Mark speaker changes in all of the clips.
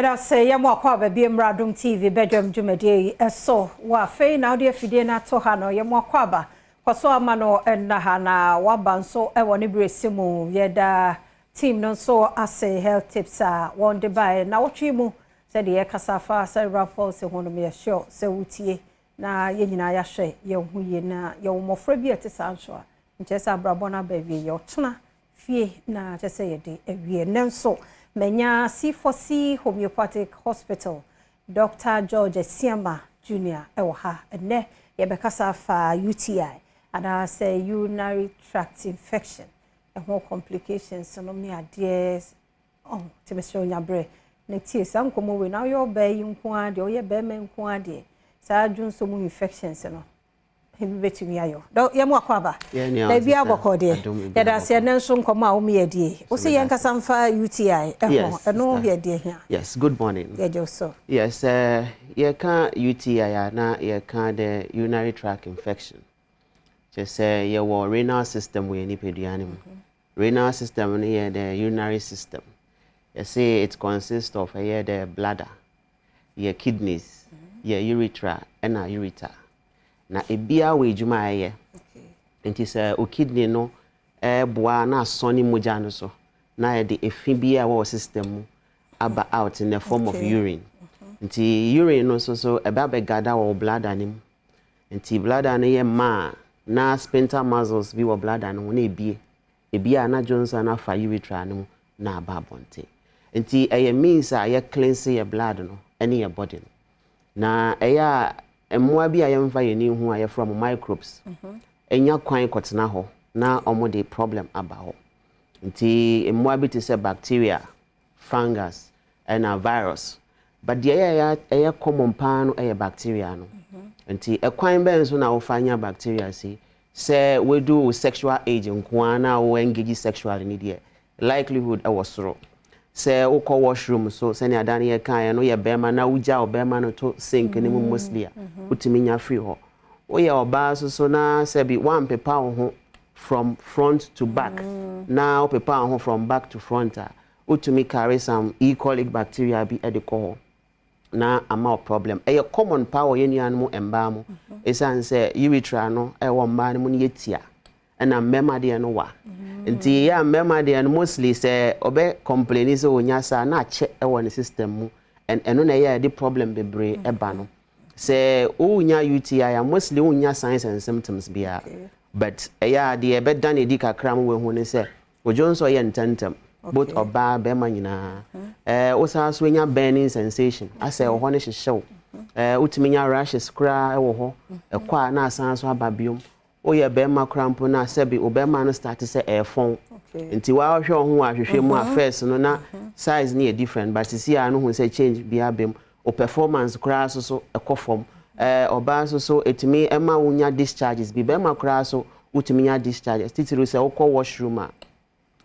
Speaker 1: Yɛda sɛ yɛmo akɔ aba bi mmra Adom TV badwam dwumadie yi ɛso. Wɔ afei na wode afidie no ato ha no, yɛmo akɔ aba. Kɔ so ama no ɛnna ha na waba nso ɛwɔ ne berɛ si mu. Yɛda team no nso ase, health tips a wɔn de baeɛ na wɔtwe mu sɛdeɛ yɛkasa fa cerebral palsy ho no, yɛhyɛ sɛ wotie na yɛn nyinaa yɛahwɛ yɛn ho yie na yɛwɔ mmɔfra bi a ɛte saa nso a nkyerɛ sɛ abrabɔ no aba awie, yɛ ɔtena fie na kyerɛ sɛ yɛde awie. Nnɛ nso manya C4C Homeopathic Hospital Dr. George Asiama Junior ɛwɔ ha. Ɛnnɛ yɛbɛkasa afa UTI anaasɛ urinary tract infection ɛho complications no ne adeɛ. Oh, nti mesrɛ onya berɛ na tie saa nkɔmmɔ wei na woyɛ ɔbaa yi nko ara deɛ, ɔyɛ bɛrima nko ara deɛ, saa dwonso mu infections no ebi bɛtumi ayɔ. Dɔ yɛmu akɔ aba. Baabi abɔkɔ deɛ, yɛda ase. Ɛnɛ nso nkɔmmɔ a wɔn yɛ die wo sɛ yɛnkasa mfa UTI ɛho, ɛno yɛ deɛ hia.
Speaker 2: Yes, good morning.
Speaker 1: Yɛgye so.
Speaker 2: Yes, yɛka UTI a, na yɛka the urinary tract infection. Kyerɛ sɛ yɛwɔ renal system wɔ yɛn nipadua no mu. Renal system no yɛ the urinary system. Yɛsɛ it consists of ɛyɛ the bladder, yɛ kidneys, yɛ urethra ɛna ureter. Na ebiara wɔ edwuma a ɛyɛ. Nti sɛ o kidney no ɛɛboa na asɔ ne mogya no so na yɛde efi bi a ɛwɔ system mu aba out in the form of urine. Nti urine no nso so ɛbɛ abɛgada wɔ bladder no mu. Nti bladder no yɛ mmaa na sphincter muscles bi wɔ bladder no ho na ebie ebie a, na dwonso no afa urethra no mu na aba abɔnten. Nti ɛyɛ means a yɛ cleanse yɛ blood no ɛne yɛ body no. Na ɛyɛ a mmoa bi a yɛmfa yɛn ani ho a yɛfrɛ mo microbes ɛnya kwan kɔtena hɔ na wɔn de problem aba hɔ. Nti mmoa bi te sɛ bacteria, fungus ɛna virus, but deɛ ɛyɛ common paa no ɛyɛ bacteria no. Nti ɛkwan bɛn so na wofa nya bacteria si? Sɛ wedu wo sexual age nko ara na wo engage sexually ni deɛ, likelihood ɛwɔ soro. Sɛ wokɔ washroom so, sɛnea adan yɛ kaeɛ no, yɛ bɛrima na wogya ɔbɛrima no to sink no mu mostly a, wotumi nya firi hɔ. Woyɛ ɔbaa so so na sɛbi woampepa wo ho from front to back na wopepa wo ho from back to front a, wotumi carry some E. coli bacteria bi de kɔ hɔ na ama wo problem. Ɛyɛ common paa wɔ yɛn nuanom mmaa mu, ɛsiane sɛ urethra no ɛwɔ mmaa no mu no yɛ tia ɛna mmarima deɛ no wa. Nti yɛ a mmarima deɛ no mostly sɛ ɔbɛ complain sɛ onya saa na akyɛ ɛwɔ ne system mu, ɛno na ɛyɛ a ɛde problem bebree ɛba no. Sɛ wonya UTI a, mostly wonya signs and symptoms biara, but ɛyɛ a deɛ ɛbɛda ne di kakra mu wɔahu ne sɛ odwo nso ɔyɛ ntɛntɛm, both ɔbaa bɛrima nyinaa. Wosan so nya burning sensation, asɛ ɛwɔ hɔ no hyehyɛw. Wotumi nya rashes koraa ɛwɔ hɔ, ɛkɔ a na asan so aba biom. Woyɛ bɛrima koraa mpo na sɛbi o bɛrima no start sɛ ɛɛfɔn. Nti wɔahwɛ wo ho wɔ ahwehwɛ mu a, first no na size no yɛ different, but sisi a no hu sɛ change bi aba mu. O performance koraa so so ɛkɔ fam. Ɔbaa nso so etumi ɛma wonya discharges bi, bɛrima koraa so wotumi nya discharges, titiri sɛ wokɔ washroom a.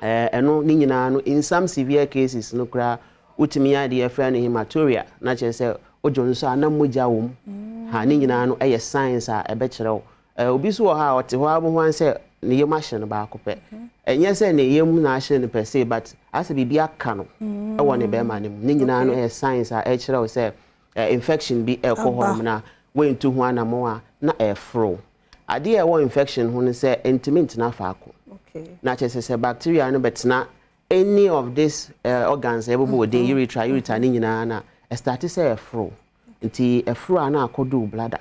Speaker 2: Ɛno ne nyinaa no, in some severe cases no koraa, wotumi nya deɛ yɛfrɛ no hematuria, na kyerɛ sɛ wodwo nso a na mogya wɔ mu ha. Ne nyinaa no ɛyɛ signs a ɛbɛkyerɛ wo. Obi so wɔ ha a ɔte hɔ aboho sɛ ne yam ahyɛ no baako pɛ. Ɛnyɛ sɛ ne yam na ahyɛ no pɛ se, but asɛ biribi aka no ɛwɔ ne bɛrima no mu. Ne nyinaa no ɛyɛ signs a ɛkyerɛ wo sɛ infection bi ɛkɔ hɔ nom na wɔntu ho anammɔn a na ɛforo. Adeɛ a ɛwɔ infection ho no sɛ ntumi ntena faako, na kyerɛ sɛ bacteria no bɛtena any of this organs a ɛbɛbɔ wɔ din urethra, ureter ne nyinaa na ɛstart sɛ ɛforo. Nti ɛforo a, na akɔdo bladder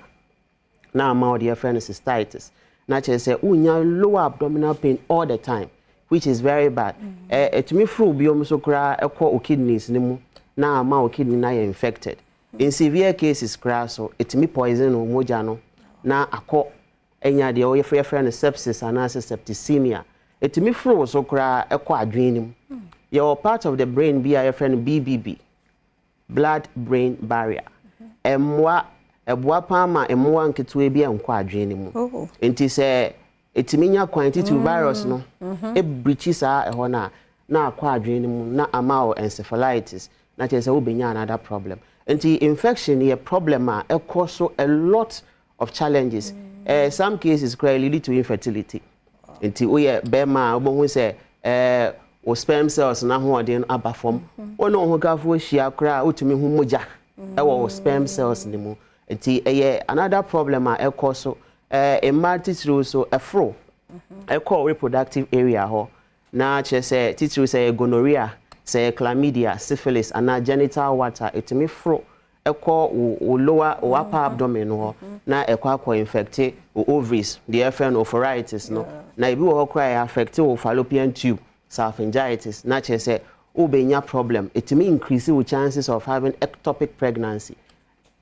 Speaker 2: na ama wɔde yɛfrɛ no cystitis, na kyerɛ sɛ wonya lower abdominal pain all the time, which is very bad. Ɛtumi foro biom so koraa ɛkɔ o kidneys ne mu na ama o kidney na yɛ infected. In severe cases koraa so, ɛtumi poison o mogya no na akɔ ɛnya deɛ wɔyɛfrɛ no sepsis anaasɛ septicemia. Ɛtumi foro so koraa ɛkɔ adwene no mu. Yɛwɔ part of the brain bi a yɛfrɛ no BBB, blood brain barrier. Ɛmmoa, ɛboa paa ma mmoa nketewa bi nkɔ adwene no mu. Nti sɛ ɛtumi nya kwan, titi virus no ɛbirikyi saa ɛhɔ no a, na akɔ adwene no mu na ama wo encephalitis, na kyerɛ sɛ wobɛnya another problem. Nti infection yɛ problem a ɛkɔ so a lot of challenges. Some cases koraa lead to infertility. Nti woyɛ bɛrima a, wobɛhu sɛ Wo sperm cells no ahoɔden no aba fam. Wo ne wo hokafoɔ hyia koraa a, wotumi hu mogya ɛwɔ wo sperm cells no mu. Nti ɛyɛ another problem a ɛkɔ so. Mmaa titiriw so, ɛforo ɛkɔ reproductive area hɔ na kyerɛ sɛ titiriw sɛ ɛyɛ gonorrhea, sɛ ɛyɛ chlamydia, syphilis anaa genital wart a, ɛtumi foro ɛkɔ wo lower, wo upper abdomen no hɔ na ɛkɔ akɔ infect wo ovaries, deɛ yɛfrɛ no oophoritis no. Na ebi wɔ hɔ koraa a, ɛyɛ affect wo fallopian tube, salpingitis, na kyerɛ sɛ wobɛnya problem. Ɛtumi increase wo chances of having ectopic pregnancy.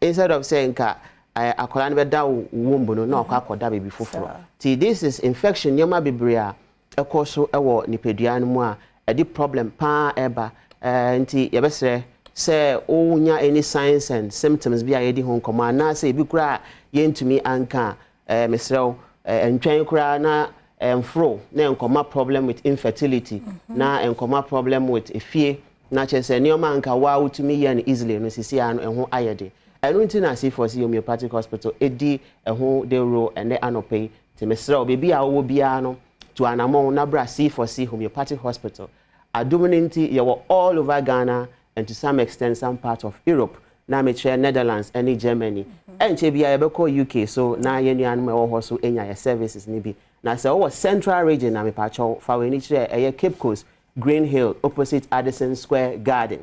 Speaker 2: Instead of sɛ nka akwadaa no bɛda wo womb no, na ɔkɔ akɔda baabi foforɔ. Nti this is infection, nneɛma bebree a ɛkɔ so ɛwɔ nipadua no mu a ɛde problem paa ɛba. Nti yɛbɛsrɛ sɛ wonya any signs and symptoms bi a yɛdi ho nkɔmmɔ anaasɛ ebi koraa yɛntumi anka a, mesrɛ wo, ntwɛn koraa na mforo na nkɔma problem with infertility na nkɔma problem with efie, na kyerɛ sɛ nneɛma anka waa wotumi yɛ no easily no, sisi ano ɛho ayɛ de. Ɛno nti na C4C Homeopathic Hospital ɛdi ɛho dewuro ɛnɛ anɔpɛ yi. Nti mesrɛ wo, baabi a wowɔ biara no, to anammɔn na bra C4C Homeopathic Hospital. Adom no nti yɛwɔ all over Ghana and to some extent some part of Europe, na mekyerɛ Netherlands ne Germany. Ɛnkyɛ biara yɛbɛkɔ UK so na yɛn nuanom a ɛwɔ hɔ so anya yɛ services no bi. Na sɛ wowɔ Central Region na mepakyɛw, fa w'ani kyerɛ ɛyɛ Cape Coast, Green Hill, opposite Addison Square Garden.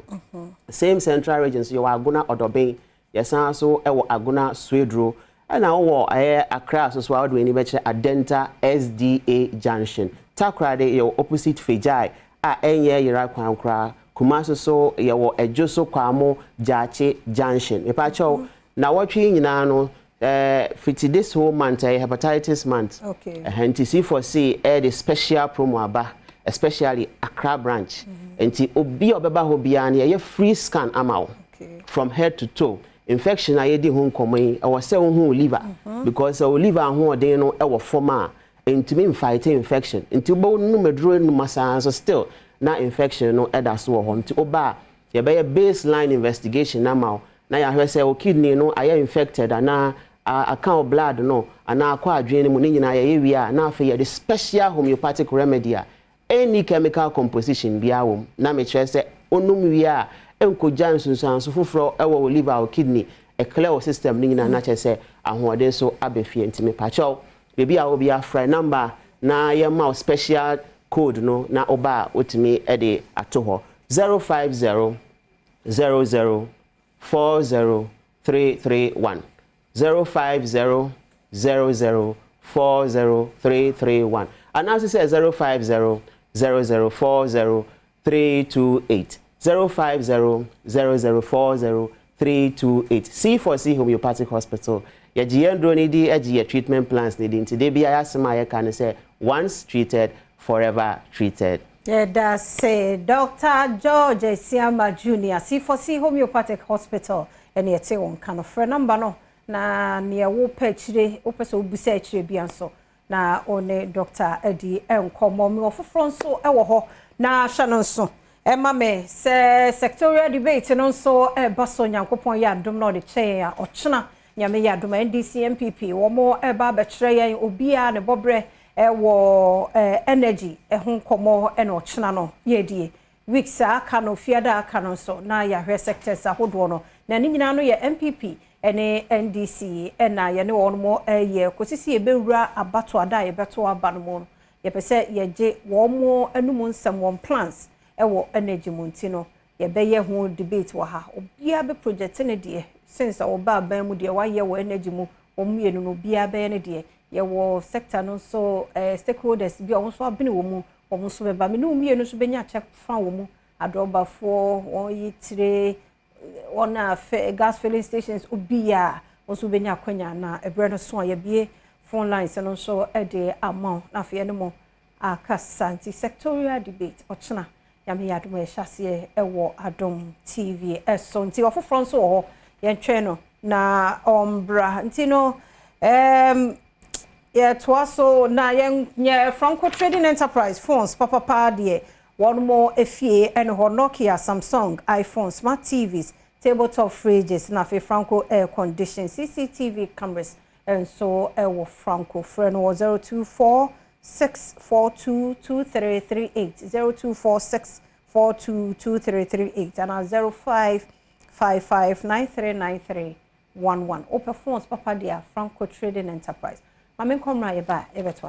Speaker 2: Same Central Region so, yɛwɔ Agona Ɔdɔbɛn, yɛsan so ɛwɔ Agona Swedru. Ɛna wowɔ ɛyɛ Accra so so a, wode w'ani bɛkyerɛ Adenta SDA Junction. Takoradi, yɛwɔ opposite Fegyai a ɛnyɛ yera kwan koraa. Kumasi so, yɛwɔ Adwo so Kwamo Gyaakye Junction. Mepakyɛw, na wɔtwe nyinaa no, fiti this whole month ɛyɛ hepatitis month. Ɛhɛ nti C4C ɛyɛ special promo aba, especially Accra branch. Nti obi a ɔbɛba hɔ biara no, yɛyɛ free scan ama wo from head to toe. Infection a yɛdi ho nkɔmmɔ yi, ɛwɔ sɛ wohu wo liver, because sɛ wo liver ahoɔden no ɛwɔ fam a, ntumi mfight infection. Nti wobɛnum aduro num asaa nso, still na infection no ɛda so wɔ hɔ. Nti woba a, yɛbɛyɛ baseline investigation ama wo na yɛahwɛ sɛ wo kidney no ayɛ infected anaa aka wo blood no anaa akɔ adwene no mu. Ne nyinaa yɛyɛ wie a, na afei yɛde special homeopathic remedy a any chemical composition biara wɔ mu, na mekyerɛ sɛ onum wie a, nkogya nsunsuanso foforɔ ɛwɔ wo liver, wo kidney, ɛclear wo system no nyinaa, na kyerɛ sɛ ahoɔden so aba fie. Nti mepakyɛw, baabi a wobi afrɛ number na yɛma wo special code no na woba a, wotumi de ato hɔ: 050 00 40 331, 050 00 40 331, anaasɛ sɛ 050 00 40 328, 050 00 40 328. C4C Homeopathic Hospital, yɛgye yɛn duro no di, agye yɛ treatment plans no di. Nti de bia yɛasɛm a yɛka ne sɛ, once treated, forever treated.
Speaker 1: Yɛda sɛ Dr George Asiama Junior, C4C Homeopathic Hospital, ɛne ɛte wɔn ka no. Frɛ number no na nea wopɛ akyire, wopɛ sɛ wobisa akyire bia nso, na ɔne Dr adi nkɔmmɔ. Mewɔ foforɔ nso ɛwɔ hɔ na hyɛ no nso ɛma me sɛ sectorial debate no nso ɛba so. Nyankopɔn yɛ adom na ɔde kyɛn a, ɔkyena Nyame yɛ adom a, NDC, NPP wɔn ɛba abɛkyerɛ yɛn obiara ne bɔberɛ ɛwɔ energy ɛho nkɔmmɔ. Ɛna ɔkyena no yɛdie weeks a aka no, fiada aka no nso, na yɛahwɛ sectors ahodoɔ no, na ne nyinaa no yɛ NPP ɛne NDC, ɛna yɛne wɔn mo ɛyɛ kɔsisi yɛbɛwura abato ada a yɛbɛto aba no mu no. Yɛpɛ sɛ yɛgye wɔn mo anum nsɛm, wɔn plans ɛwɔ energy mu, nti no yɛbɛyɛ ho debate wɔ ha. Obiara bɛ project ne deɛ since a wɔba aban mu, deɛ wayɛ wɔ energy mu. Wɔn mmienu no, obiara bɛyɛ ne deɛ. Yɛwɔ sector no nso stakeholders bi a wɔn nso abene wɔ mu, wɔn nso bɛba. Me ne wɔn mmienu nso bɛnya akyɛ fa wɔ mu, adɔbafoɔ, wɔn yi tire, wɔn a fɛ gas filling stations, obiara wɔn nso bɛnya akɔnya. Na ɛbrɛ no so a, yɛbie phone lines no nso de ama wo na afei ɛno mo akasa. Nti sectorial debate ɔkyena, Nyame yɛ adom a, yɛhyɛ aseɛ ɛwɔ Adom TV ɛso. Nti ɔfoforɔ nso wɔ hɔ, yɛntwɛn no na ɔmbra. Nti no yɛtoa so na yɛnyɛ Franco Trading Enterprise phones papapa deɛ wɔn mo efie ɛne hɔ: Nokia, Samsung, iPhone, smart TVs, tabletop fridges, na afei Franco air condition, CCTV cameras nso ɛwɔ Franco. Frɛ no wɔ 024. 642 2338, 0246 42 2338 anaa 0555 9393 11. Wopɛ phones papa deɛ a, Franco Trading Enterprise. Ma menkɔ mmra, yɛba a, yɛbɛtoa.